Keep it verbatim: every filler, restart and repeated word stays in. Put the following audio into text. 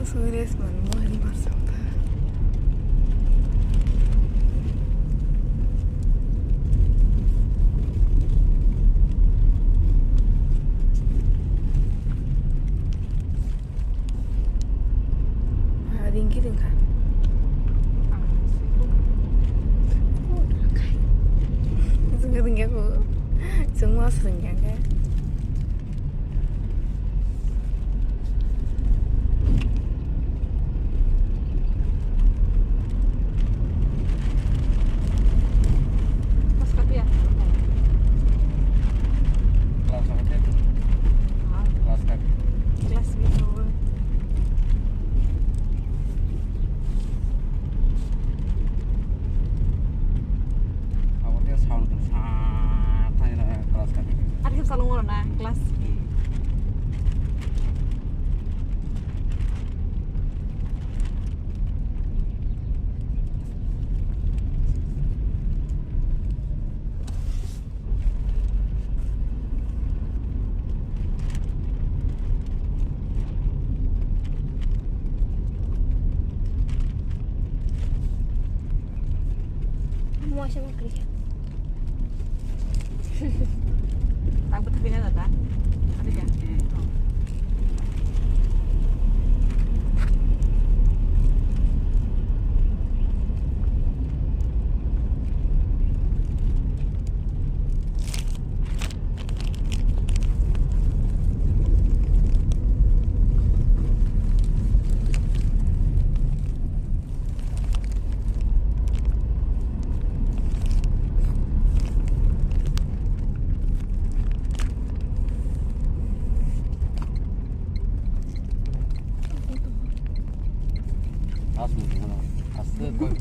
Sungres man mo hari masang ta. Ringki ringka. Sungka ringka ko. Sungma sungka. Abo khe sound kwrwi sa thangwi na class kha. Ari khe salongo rw na class. Mo sa mo kri. Ang betul punya tata. Ada ya? Asli, asli koi.